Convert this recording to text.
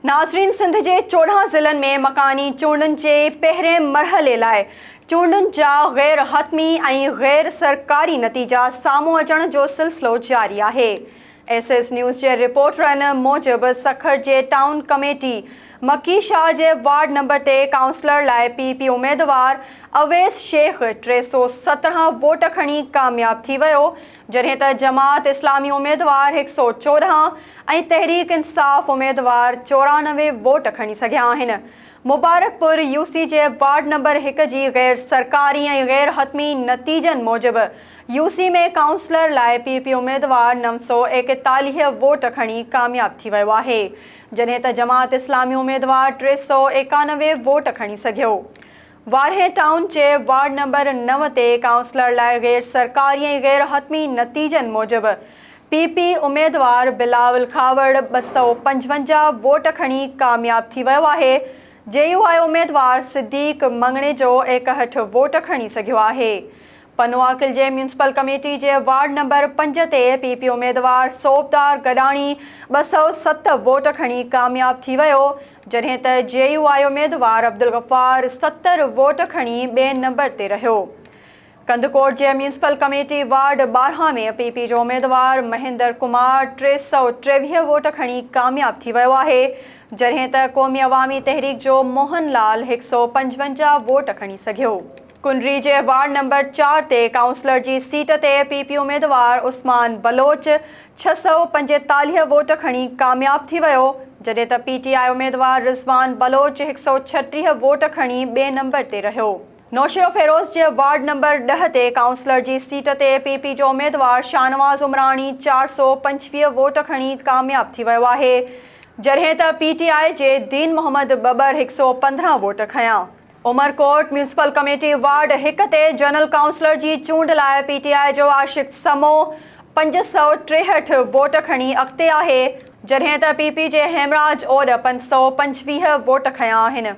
ناظرين سنڌ جي 14 ضلعن ۾ مڪاني چونڊن جي پهرين مرحلي لاء چونڊن جا غير حتمي ۽ غير سرڪاري نتيجا سامهون اچڻ جو سلسلو جاري آهي. ايس ايس نيوز جي رپورٽرن موجب سکر جي ٽائون ڪميٽي مڪي شاهه جي وارڊ نمبر تي ڪائونسلر لاء پي پي اميدوار اويس شيخ 317 ووٽ کڻي ڪامياب ٿي ويو جڏهن ته جماعت اسلامي اميدوار 114 ۽ تحريڪ انصاف اميدوار 94 ووٽ کڻي سگهيا آهن. مبارڪپور يو سي جي وارڊ نمبر هڪ جي غير سرڪاري ۽ غير حتمي نتيجن موجب يو سي ۾ ڪائونسلر لاء پي پي اميدوار 941 ووٽ کڻي ڪامياب ٿي ويو آهي جڏهن ته جماعت اسلامي اميدوار 391 ووٽ کڻي سگهيو. وارهه ٽائون جي وارڊ نمبر نو تي ڪائونسلر لاء غير سرڪاري ۽ غير حتمي نتيجن موجب پي پي اميدوار بلاول کهاوڙ 255 ووٽ کڻي ڪامياب ٿي ويو آهي، جي يو آء اميدوار صديق مڱڻيجو 61 ووٽ کڻي سگهيو آهي. پنوعاقل جي ميونسپل ڪميٽي جي وارڊ نمبر پنج تي پي پي اميدوار صوبدار گڏاڻي 207 ووٽ کڻي ڪامياب ٿي ويو، جڏهن ته جي يو آء اميدوار عبدالغفار 70 ووٽ کڻي ٻئي نمبر تي رهيو. ڪنڌڪوٽ جي municipal committee ward 12 ۾ P P جو اميدوار مهندر ڪمار 323 ووٽ کڻي ڪامياب ٿي ويو آهي، جڏهن ته قومي عوامي تحريڪ جو موهن لال 155 ووٽ کڻي سگهيو. ڪنري جي وارڊ نمبر چار تي ڪائونسلر جي سيٽ تي پي پي اميدوار عثمان بلوچ 645 ووٽ کڻي ڪامياب ٿي ويو، جڏهن ته پي ٽي آء اميدوار رضوان بلوچ 136 ووٽ کڻي ٻئي نمبر تي رهيو. نوشهروفيروز جي وارڊ نمبر 10 تي ڪائونسلر جي سيٽ تي پي پي جو اميدوار شاهنواز عمراڻي 425 ووٽ کڻي ڪامياب ٿي ويو آهي، جڏهن ته پي ٽي آء جي دين محمد ٻٻر 115 ووٽ کنيا. عمرڪوٽ ميونسپل ڪميٽي وارڊ هڪ تي جنرل ڪائونسلر جي چونڊ لاء پي ٽي آء جو عاشق سمو 563 ووٽ کڻي اڳتي آهي، جڏهن ته پي پي جي هيمراج اوڏ 525 ووٽ کنيا آهن.